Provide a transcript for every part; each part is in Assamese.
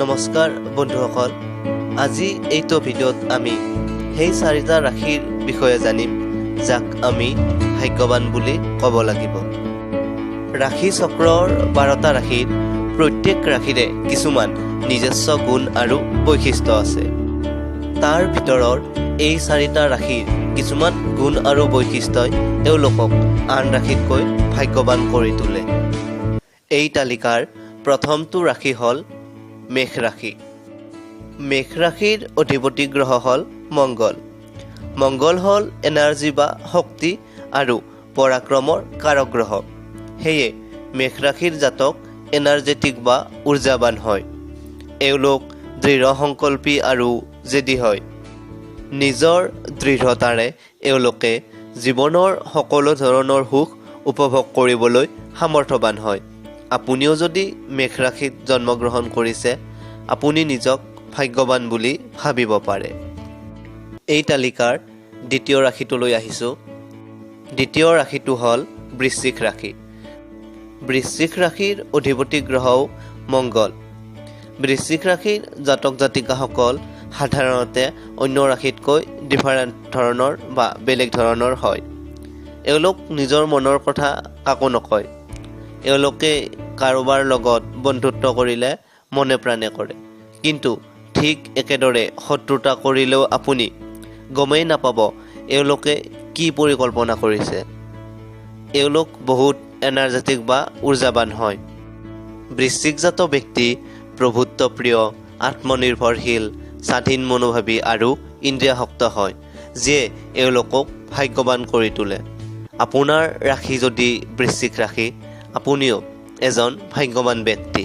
নমস্কাৰ বন্ধুসকল, আজি এইটো ভিডিঅ'ত আমি সেই চাৰিটা ৰাশিৰ বিষয়ে জানিম, যাক আমি ভাগ্যৱান বুলি ক'ব লাগিব। ৰাশি চক্ৰৰ 12টা ৰাশিৰ প্ৰত্যেক ৰাশিৰে কিছুমান নিজস্ব গুণ আৰু বৈশিষ্ট্য আছে। তাৰ ভিতৰৰ এই চাৰিটা ৰাশিৰ কিছুমান গুণ আৰু বৈশিষ্ট্যই এওঁলোকক আন ৰাশিতকৈ ভাগ্যৱান কৰি তোলে। এই তালিকাৰ প্ৰথমটো ৰাশি হ'ল মেষ ৰাশি। মেষ ৰাশিৰ অধিপতি গ্ৰহ হ'ল মংগল। মংগল হ'ল এনাৰ্জি বা শক্তি আৰু পৰাক্ৰমৰ কাৰক গ্ৰহ। সেয়ে মেষ ৰাশিৰ জাতক এনাৰ্জেটিক বা উৰ্জাবান হয়। এওঁলোক দৃঢ় সংকল্পী আৰু জেদী হয়। নিজৰ দৃঢ়তাৰে এওঁলোকে জীৱনৰ সকলো ধৰণৰ সুখ উপভোগ কৰিবলৈ সামৰ্থ্যৱান হয়। আপুনিও যদি মেষ ৰাশিত জন্মগ্ৰহণ কৰিছে, আপুনি নিজক ভাগ্যৱান বুলি ভাবিব পাৰে। এই তালিকাৰ দ্বিতীয় ৰাশিটোলৈ আহিছোঁ। দ্বিতীয় ৰাশিটো হ'ল বৃশ্চিক ৰাশি। বৃশ্চিক ৰাশিৰ অধিপতি গ্ৰহও মংগল। বৃশ্চিক ৰাশিৰ জাতক জাতিকাসকল সাধাৰণতে অন্য ৰাশিতকৈ ডিফাৰেণ্ট ধৰণৰ বা বেলেগ ধৰণৰ হয়। এওঁলোক নিজৰ মনৰ কথা কাকো নকয়। এওঁলোকে কাৰোবাৰ লগত বন্ধুত্ব কৰিলে মনে প্ৰাণে কৰে, কিন্তু ঠিক একেদৰে শত্ৰুতা কৰিলেও আপুনি গমেই নাপাব এওঁলোকে কি পৰিকল্পনা কৰিছে। এওঁলোক বহুত এনাৰ্জেটিক বা উৰ্জাবান হয়। বৃশ্চিকজাত ব্যক্তি প্ৰভুত্বপ্ৰিয়, আত্মনিৰ্ভৰশীল, স্বাধীন মনোভাৱী আৰু ইন্দ্ৰিয়াসক্ত হয়, যিয়ে এওঁলোকক ভাগ্যৱান কৰি তোলে। আপোনাৰ ৰাশি যদি বৃশ্চিক ৰাশি, আপুনিও এজন ভাগ্যৱান ব্যক্তি।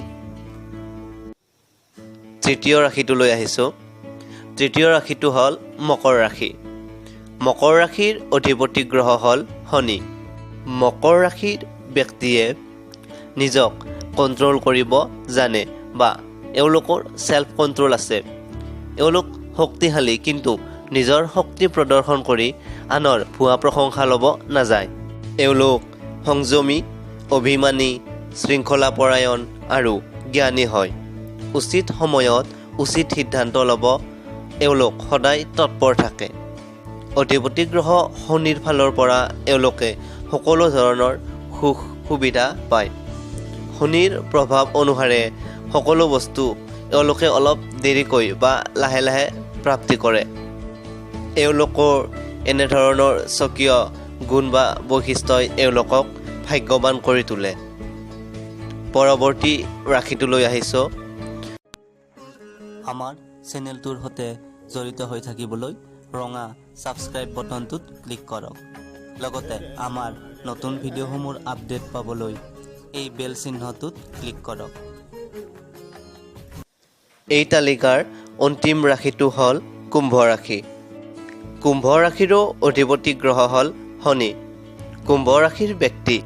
তৃতীয় ৰাশিটোলৈ আহিছোঁ। তৃতীয় ৰাশিটো হ'ল মকৰ ৰাশি। মকৰ ৰাশিৰ অধিপতি গ্ৰহ হ'ল শনি। মকৰ ৰাশিৰ ব্যক্তিয়ে নিজক কণ্ট্ৰল কৰিব জানে বা এওঁলোকৰ ছেল্ফ কণ্ট্ৰল আছে। এওঁলোক শক্তিশালী, কিন্তু নিজৰ শক্তি প্ৰদৰ্শন কৰি আনৰ ভুৱা প্ৰশংসা ল'ব নাযায়। এওঁলোক সংযমী, অভিমানী, শৃংখলাপৰায়ণ আৰু জ্ঞানী হয়। উচিত সময়ত উচিত সিদ্ধান্ত ল'ব এওঁলোক সদায় তৎপৰ থাকে। অধিপতি গ্ৰহ শনিৰ ফালৰ পৰা এওঁলোকে সকলো ধৰণৰ সুখ সুবিধা পায়। শনিৰ প্ৰভাৱ অনুসাৰে সকলো বস্তু এওঁলোকে অলপ দেৰিকৈ বা লাহে লাহে প্ৰাপ্তি কৰে। এওঁলোকৰ এনেধৰণৰ স্বকীয় গুণ বা বৈশিষ্ট্যই এওঁলোকক ভাগ্যৱান কৰি তোলে। পৰৱৰ্তী ৰাশিটোলৈ আহিছোঁ। আমাৰ চেনেলটোৰ সৈতে জড়িত হৈ থাকিবলৈ ৰঙা ছাবস্ক্ৰাইব বটনটোত ক্লিক কৰক। লগতে আমাৰ নতুন ভিডিঅ'সমূহৰ আপডেট পাবলৈ এই বেল চিহ্নটোত ক্লিক কৰক। এই তালিকাৰ অন্তিম ৰাশিটো হ'ল কুম্ভ ৰাশি। কুম্ভ ৰাশিৰো অধিপতি গ্ৰহ হ'ল শনি। কুম্ভ ৰাশিৰ ব্যক্তি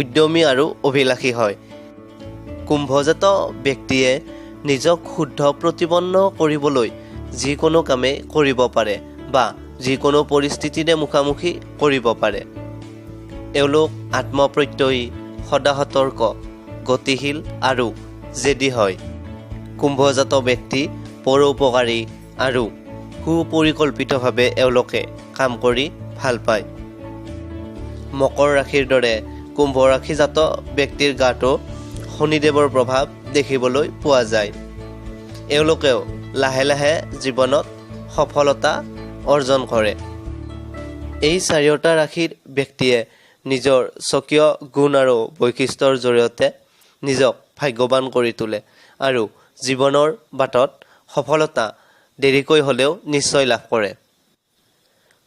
উদ্যমী আৰু অভিলাষী হয়। কুম্ভজাত ব্যক্তিয়ে নিজক শুদ্ধ প্ৰতিপন্ন কৰিবলৈ যিকোনো কামেই কৰিব পাৰে বা যিকোনো পৰিস্থিতিৰে মুখামুখি কৰিব পাৰে। এওঁলোক আত্মপ্ৰত্যয়ী, সদা সতৰ্ক, গতিশীল আৰু জেদী হয়। কুম্ভজাত ব্যক্তি পৰোপকাৰী আৰু সুপৰিকল্পিতভাৱে এওঁলোকে কাম কৰি ভাল পায়। মকৰ ৰাশিৰ দৰে কুম্ভ ৰাশিজাত ব্যক্তিৰ গাতো শনিদেৱৰ প্ৰভাৱ দেখিবলৈ পোৱা যায়। এওঁলোকেও লাহে লাহে জীৱনত সফলতা অৰ্জন কৰে। এই চাৰিওটা ৰাশিৰ ব্যক্তিয়ে নিজৰ স্বকীয় গুণ আৰু বৈশিষ্ট্যৰ জৰিয়তে নিজক ভাগ্যৱান কৰি তোলে আৰু জীৱনৰ বাটত সফলতা দেৰিকৈ হ'লেও নিশ্চয় লাভ কৰে।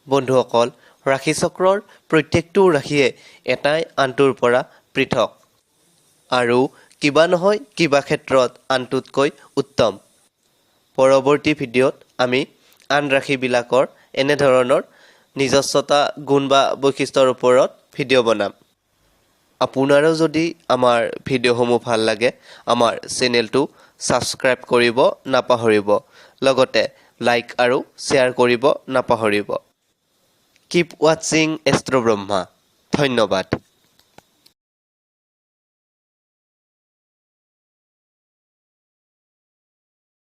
বন্ধুসকল, ৰাশিচক্ৰৰ প্ৰত্যেকটো ৰাশিয়ে এটাই আনটোৰ পৰা পৃথক আৰু কিবা নহয় কিবা ক্ষেত্ৰত আনটোতকৈ উত্তম। পৰৱৰ্তী ভিডিঅ'ত আমি আন ৰাশিবিলাকৰ এনেধৰণৰ নিজস্বতা, গুণ বা বৈশিষ্ট্যৰ ওপৰত ভিডিঅ' বনাম। আপোনাৰো যদি আমাৰ ভিডিঅ'সমূহ ভাল লাগে, আমাৰ চেনেলটো ছাবস্ক্ৰাইব কৰিব নাপাহৰিব। লগতে লাইক আৰু শ্বেয়াৰ কৰিব নাপাহৰিব। Keep watching Astro Brahma. ধন্যবাদ।